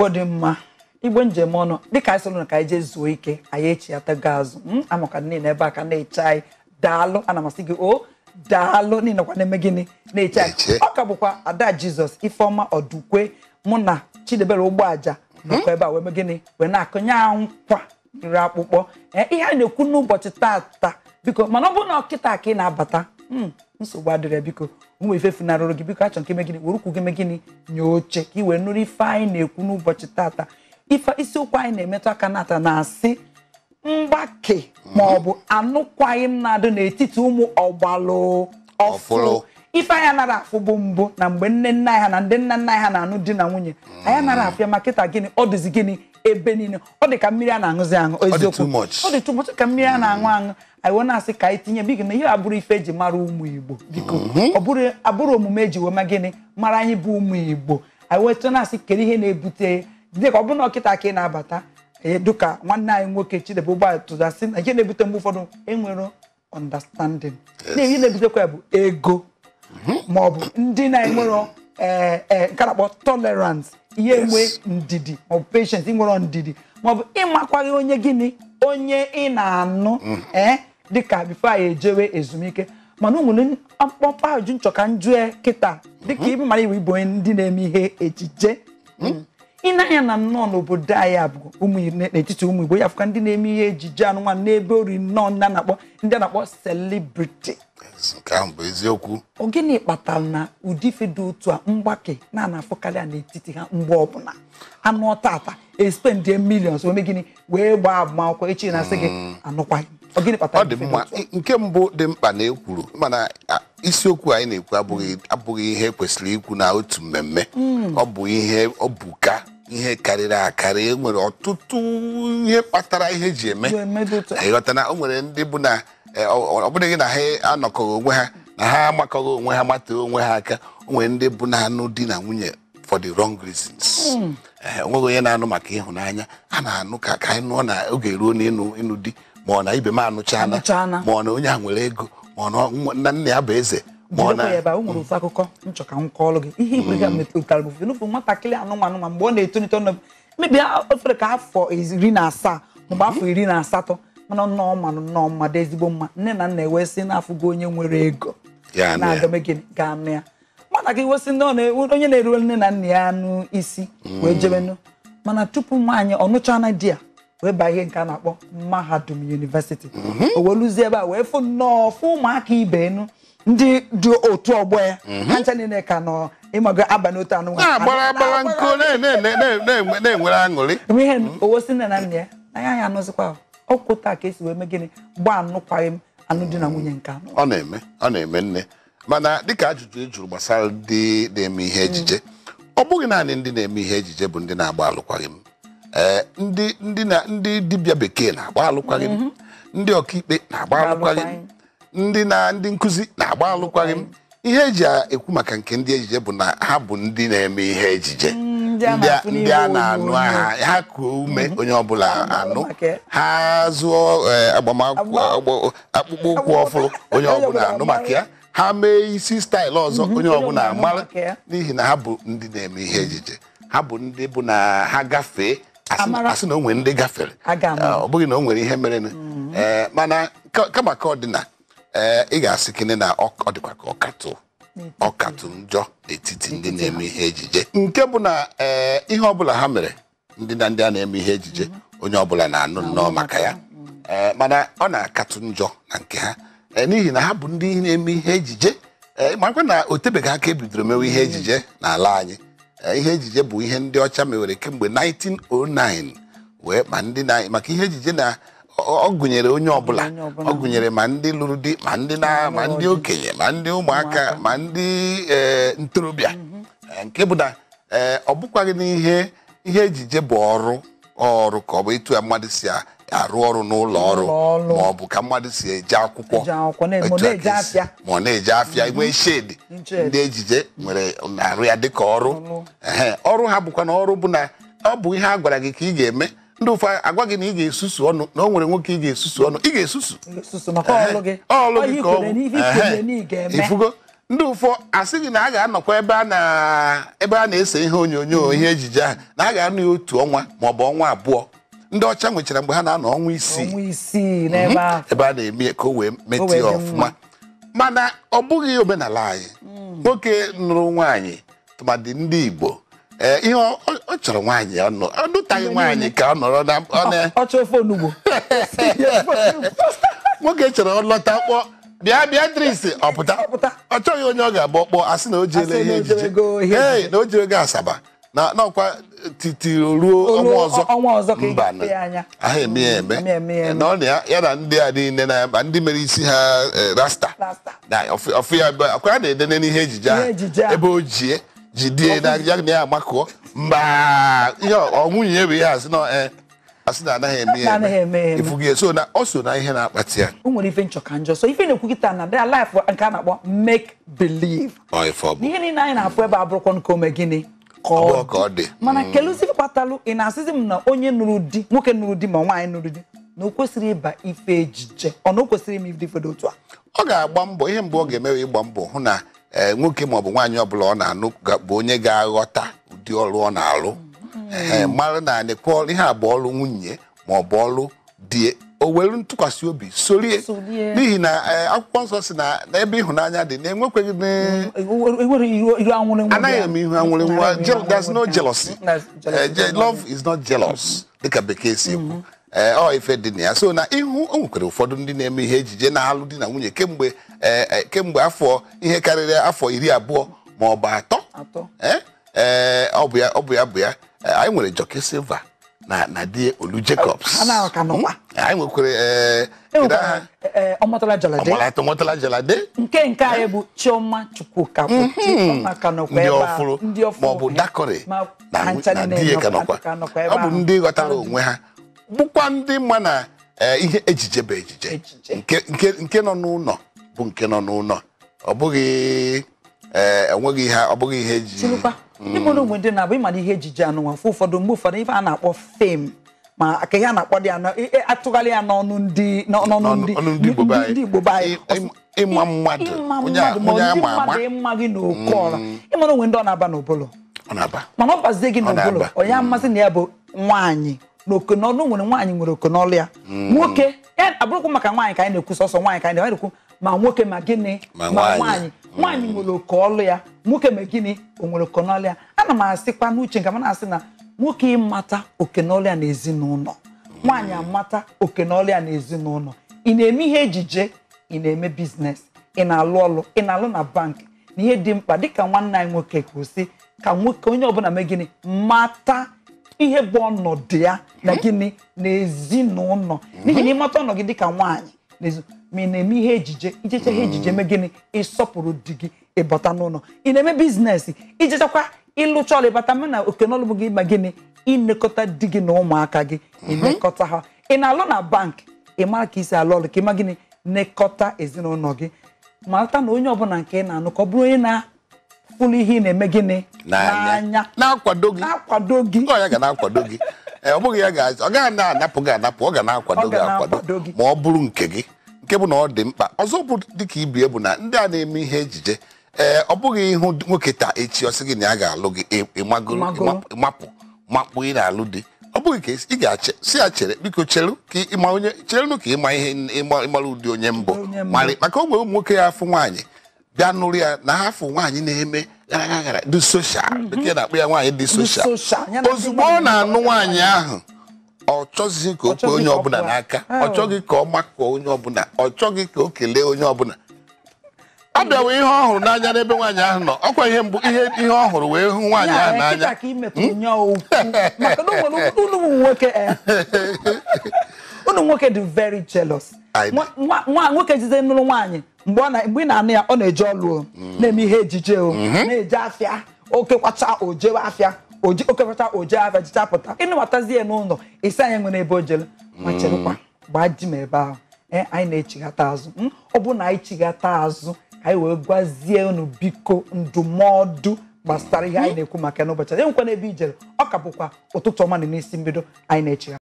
Igbo dị mma, Igbo njem ọnụ, dịka anyị soro ka anyị jee zuo ike, anyị echiatago azụ. Amaka niile ebe a ka na-eche anyị. Daalụ, ana m asị gị o daalụ niile kwa na-eme gịnị na-eche anyị. Ọ ka bụkwa Ada Jizọs Ifeọma Ọdụkwe, mụ na Chidebere Ụgbọaja nọkọ ebe a wee mee gịnị, wee na-akụnye nkwa iri akpụkpọ. Ihe anyị na-ekwu n'ụbọchị taata, biko, mana ọ bụrụ na ọkịta ka ị na-abata, nsogbu adịrị, biko ụmụ ife funarụrụ gị, biko achọ nke ime gịnị, were ụkwụ gị mee gịnị, nye oche ka ị wee nụrụ ife anyị na-ekwu n'ụbọchị taata. Ife isiokwu anyị na-emetụ aka nata na-asị mgbake ma ọ bụ anụkwaghị m na-adị n'etiti ụmụ ọgbalụ ọfụrụ. Ife anyị anara afụ bụ mbụ na mgbe nne nna ha na ndị nna nna ha na-anụ di na nwunye, anyị anara afụ ya, ma kịta gịnị, ọ dịzi gịnị ebe niile. Ọ dị ka mmiri a na-aṅụzi aṅụ, eziokwu ọ dị too much ka mmiri a na-aṅụ aṅụ. Anyị wee na-asị ka anyị tinye biko na ihe abụrụ ife eji mara ụmụ Igbo, biko ọ bụrụ abụrụ omume eji wee ma gịnị mara anyị bụ ụmụ Igbo. Anyị wee na-asị kedu ihe na-ebute, dịka ọ bụrụ na ọkịta ka ị na-abata, dịka nwanne anyị nwoke Chidebe Ụgbọala tụzasị na ihe na-ebute mgbe ụfọdụ enwere understanding, na ihe na-ebutekwa bụ ego ma ọ bụ ndị na-enwero nke na-akpọ tolerance, ihe enwe ndidi ma ọ bụ patience, ịnwere ndidi ma ọ bụ ịmakwaghị onye gịnị onye ị na-anụ, dịka bifo anyị ejewe ezumike. Mana o nwere mkpọmkpọ ajụ nchọ ka njụ kịta, dịka ịbụ mara iwe ịbụ onye ndị na-eme ihe ejije, ị na-anya na nnọọ n'obodo anyị a bụ ụmụ n'etiti ụmụ Igbo ya fụka ndị na-eme ihe ejije anụnwa n'ebe ori nnọọ ndị a na-akpọ celebrity. Nke ahụ bụ eziokwu. Ọ gịnị kpatara na ụdị ife dị otu a mgbake na-anafụkarị a n'etiti ha mgbe ọbụla anụ tata espendie millions wee mee gịnị wee gbaa agbamakwụkwọ, echi na-asị gị anụkwaghị? Ọ gịnị kpatara? Ọ dị mma. Nke mbụ dị mkpa na ekwuru, mana isiokwu anyị na-ekwu abụghị ihe kwesịrị ikwu na otu mmemme. Ọ bụ ihe ọ bụka ihe karịrị akarị. E nwere ọtụtụ ihe kpatara ihe eji eme. Ịghọta na o nwere ndị bụ na ọ bụghị na ha anọkọghị onwe ha, na ha amakọghị onwe ha, matee onwe ha aka. O nwere ndị bụ na-anụ di na nwunye for the wrong reasons. Onweghị onye na-anụ maka ịhụnanya, a na-anụ ka anyị nụọ na oge ruo n'ịnụ ịnụ di, ma ọ na ibe m anụchana, ma ọ na onye a nwere ego, ma ọ na nna ya bụ eze. Ebe a o nwere ofu akụkọ nchọ ka m kọọrọ gị. Ihe igwe ga metụtara bụ n'ofu nwatakịrị anụmanụ mgbe ọ na-etolite ọnụ mebi ofere ka afọ 17 maọbụ afọ 18, mana nnọọ manụ nnọọ mmadụ ezigbo mma, nne na nna ewesị n'afụgo onye nwere ego na-agame gịnị ga-anụ ya. Nwatakịrị wesị onye na-eruwe nne na nna ya anụ isi wee jebenụ, mana tupu nwaanyị ọ nụchana di ya wee baa ihe nke a na-akpọ mahadum yunivesiti, o wee lụzie ebe a wee fụ nnọọ fụ ụmụaka ibe enu ndị dị otu ọgbọ ya, ha ncha niile ka nọ ịmago aba n'otu anụ na-agbara nkụ na-enwere aṅụrị. Ihe owosi nne na nna ya na ya anụzikwa ọkwụ taa ka esi wee mee gịnị gbaa anụkwaghị m anụ di na nwunye nke anụ. Ọ na-eme nne. Mana dịka ajụjụ e jụrụ gbasara ndị na-eme ihe ejije, ọ bụghị naanị ndị na-eme ihe ejije bụ ndị na-agba alụkwaghị m. Ndị dibịa bekee na-agba alụkwaghị m, ndị ọkaikpe na-agba alụkwaghị m, ndị nkụzi na-agba alụkwaghị m. Ihe eji ekwu maka nke ndị ejije bụ na ha bụ ndị na-eme ihe ejije, ndị a na-anụ aha ha kuo ume onye ọbụla anụ ha, zụọ agbamakwụkwọ akpụkpọ ụkwụ ọfụrụ onye ọbụla anụ maka ya, ha mee isi staịlụ ọzọ onye ọbụla amara, n'ihi na ha bụ ndị na-eme ihe ejije. Ha bụ ndị bụ na ha gafee asị na o nwere ndị gafere, ọ bụghị na o nwere ihe mere. Mana kama ka ọ dị na ị ga-asị kene na ọ dịkwa ka ọkatụ njọ n'etiti ndị na-eme ihe ejije, nke bụ na ihe ọbụla ha mere ndị na ndị a na-eme ihe ejije onye ọbụla na-anụ nnọọ maka ya, mana ọ na-akatụ njọ na nke ha, n'ihi na ha bụ ndị na-eme ihe ejije. Makwa na o tebeghị aka ebidoro mewe ihe ejije n'ala anyị. Ihe ejije bụ ihe ndị ọcha mewere kemgbe 1909 wee ma ndị na maka ihe ejije na ọ gụnyere onye ọbụla, ọ gụnyere ma ndị lụrụ di, ma ndị na ma ndị okenye, ma ndị ụmụaka, ma ndị ntorobịa, nke bụ na ọ bụkwaghị n'ihe ihe ejije bụ ọrụ ka ọ bụ etu ya mmadụ si arụ ọrụ n'ụlọ ọrụ, ma ọ bụ ka mmadụ si eje akwụkwọ, ma ọ na-eje afịa, nwee shedi. Ndị ejije nwere na-arụ ya dịka ọrụ. Ọrụ ha bụkwa na ọrụ bụ na ọ bụ ihe a gwara gị ka ị ga-eme. Ndị ụfọdụ agwa gị na ị ga-esusu ọnụ, na o nwere nwoke ị ga-esusu ọnụ, ị ga-esusu ọlụ gị ka ọ bụ ifugo. Ndị ụfọ asị gị na a ga-anọkwa ebe a na-ese ihe onyonyo, ihe ejije ahụ, na a ga-anọ ya 1 ọnwa maọbụ ọnwa 2. Ndị ọcha nwechara mgbe ha na-anọ ọnwa 6 ebe a na-eme ka o wee metụ ya ọfụma. Mana ọ bụghị omenala anyị. Nwoke nụrụ nwaanyị, tụmadị ndị Igbo, ihe ọ chọrọ nwaanyị ọ nụtaghị nwaanyị ka ọ nọrọ na nwoke chọrọ lọta kpọọ bịa Beatrice, ọ pụta. Ọ chọghị onye ọ ga-agba ọkpọ asị na o jeele ihe ejije, ee, na o jere Asaba na n'ọkwa titiri ruo ọnwa ọzọ. Mba, ahụ eme ya eme na ọ na ya na ndị a niile na ndị mere isi ha rasta na ọfụ ya akwa a na-edene n'ihe ejije ahụ ebe o jie jidie na ya na ya amakụọ. Mba, ihe ọ nwunye ya bụ ihe asị na asị na anaghị eme ya eme. Ifugi so na ọ so na ihe na-akpati ya. O nwere ife nchọ ka njọ. So ife na-ekwu kịta na their life nke a na-akpọ make believe. Ihe niile anyị na-afụ ebe abụrụkwa nke ome gịnị ka ọ dị. Mana keluzi kpatalụ ị na-asịzi m na onye nụrụ di, nwoke nụrụ di ma nwaanyị nụrụ di, na o kwesịrị ịba ife ejije, ọ na o kwesịrị ime ife dị otu a. Ọ ga-agba mbọ. Ihe mbụ ọ ga-emewe ịgba mbọ hụ na nwoke maọbụ nwaanyị ọbụla ọ na-anụ bụ onye ga-aghọta ụdị ọrụ ọ na-arụ, mara na anịkwa ihe abụ ọrụ nwunye maọbụ ọrụ di, o were ntụkwasị obi sorie. N'ihi na akwụkwọ nsọ si na ebe ịhụnanya dị na-enwekweghị anaghị eme ihu anwụrị nwa. There's no jealousy. Love is not jealous, dịka bekee si ekwu. Ọ ife dị na ya. So na ihu o nwekwara ụfọdụ ndị na-eme ihe ejije na-alụ di na nwunye kemgbe afọ ihe karịrị afọ 20 ma ọ bụ 3. Ọ bụ ya. Anyị nwere Joke Silva na di Olu Jacobs. Anyị nwekwara Omotola Jalade. Nke anyị bụ Chioma Chukwuka, ndị ọfụrụ maọbụ Dakore na di ka nọkwa. Ọ bụ ndị ghọtara onwe ha, bụkwa ndị ma na ihe ejije bụ ejije, nke nọ n'ụlọ bụ nke nọ n'ụlọ, ọ bụghị enweghị ihe, ọ bụghị ihe eji. Ịmụrụ onwe ndị na-abụ ịmara ihe ejije anụnwa ụfọdụ mgbe ụfọdụ ife a na-akpọ fame, ma ka ihe a na-akpọ dị anọ atụgharị ya n'ọnụ ndị Igbo be anyị, ịma mmadụ ma ndị mmadụ ịma gị n'oke ọra. Ịmara onwe ndị ọ na-aba n'ụbụlụ, mana ọ bazie gị n'ụbụlụ, onye amasị na ya bụ nwaanyị na okenọlụ nwere nwaanyị nwere okenọlụ ya. Nwoke abụrụkwa maka nwaanyị ka anyị na-ekwu, sọsọ nwaanyị ka anyị na-ekwu, ma nwoke ma gịnị ma nwaanyị. Nwaanyị nwere oke ọlụ ya, nwoke ma gịnị o nwere oke n'ọlụ ya. Ana m asịkwa n'uche nke m na-asị na nwoke ịmata oke n'ọlụ ya n'ezinụlọ, nwaanyị amata oke n'ọlụ ya n'ezinụlọ. Ị na-eme ihe ejije, ị na-eme biznes, ị na-alụ ọlụ, ị na-alụ na bankị, na ihe dị mkpa dịka nwanne anyị nwoke kwụsị ka nwoke onye ọbụla mee gịnị mata ihe bụ ọnọdụ ya na gịnị n'ezinụlọ. N'ihi na ịmata ọnọdụ gị dịka nwaanyị ma ị na-eme ihe ejije, ijecha ihe ejije mee gịnị ịsọpụrụ di gị, ịbata n'ụlọ. Ị na-eme biznes, ijechakwa ịlụcha ọrụ ịbata, mana okenọlụ bụ gị ma gịnị ịnekọta di gị na ụmụaka gị, ịnekọta ha. Ị na-alụ na bankị, ị mara ka isi alụ ọrụ ka ịma gịnị nekọta ezinụlọ gị. Mata na onye ọbụla nke ị na-anụ ka ọ bụrụ onye na-fụrụ ihe ị na-eme gịnị n'anya, na-akwado gị, na-akwado gị. Ọ ya ga na-akwado gị. Ọ bụghị ya ga, ọ gaghị na-anapụ gị anapụ, ọ ga na-akwado gị akwado ma ọ bụrụ nke gị, nke bụ na ọ dị mkpa. Ọzọ bụ dịka ibie bụ na ndị a na-eme ihe ejije, ọ bụghị ịhụ nwoke taa echi ọ sị gị na ya ga-alụ gị, ịmagoro ịmapụ makpụ ị na-alụ di. Ọ bụghị ka ị ga-ache si ya chere, biko cheru ka ịma onye cherenụ ka ịma ihe ịmara ụdị onye mbụ maka o nwere ụmụ nwoke ya afụ nwaanyị bịa nụrụ ya na ha afụ nwaanyị na-eme gara gara dị soshal, bekee na-akpọ ya nwaanyị dị soshal. Ozugbo ọ na-anụ nwaanyị ahụ, ọ chọghị ka o kpee onye ọbụla n'aka, ọ chọghị ka ọ makụọ onye ọbụla, ọ chọghị ka o kelee onye ọbụla. Ọ bịawa ihe ọ hụrụ n'anya n'ebe nwaanyị ahụ nọ, ọkwa ihe mbụ ihe ọ hụrụ wee hụ nwaanyị ahụ n'anya. Unu nwoke dị very jealous. Nwoke jize nụrụ nwaanyị mgbe ị na-anụ ya, ọ na-eje ọlụ, na-eme ihe ejije, na-eje afịa, okekwacha ojewe afịa, okekwacha oje afịa jicha pụta. Ịnụbatazie ya n'ụlọ, isi anyị nwere ebe o jere, ma cherekwa gbaa ji m ebe ahụ. Anyị na-echighata azụ. Ọ bụ na anyị chighata azụ, anyị wee gwazie unu biko ndụmọdụ gbasara ihe anyị na-ekwu maka n'ụbọchị. Enwekwana ebe ijere, ọ ka bụkwa ụtụtụ ọma na n'isi mbido anyị na-echigha.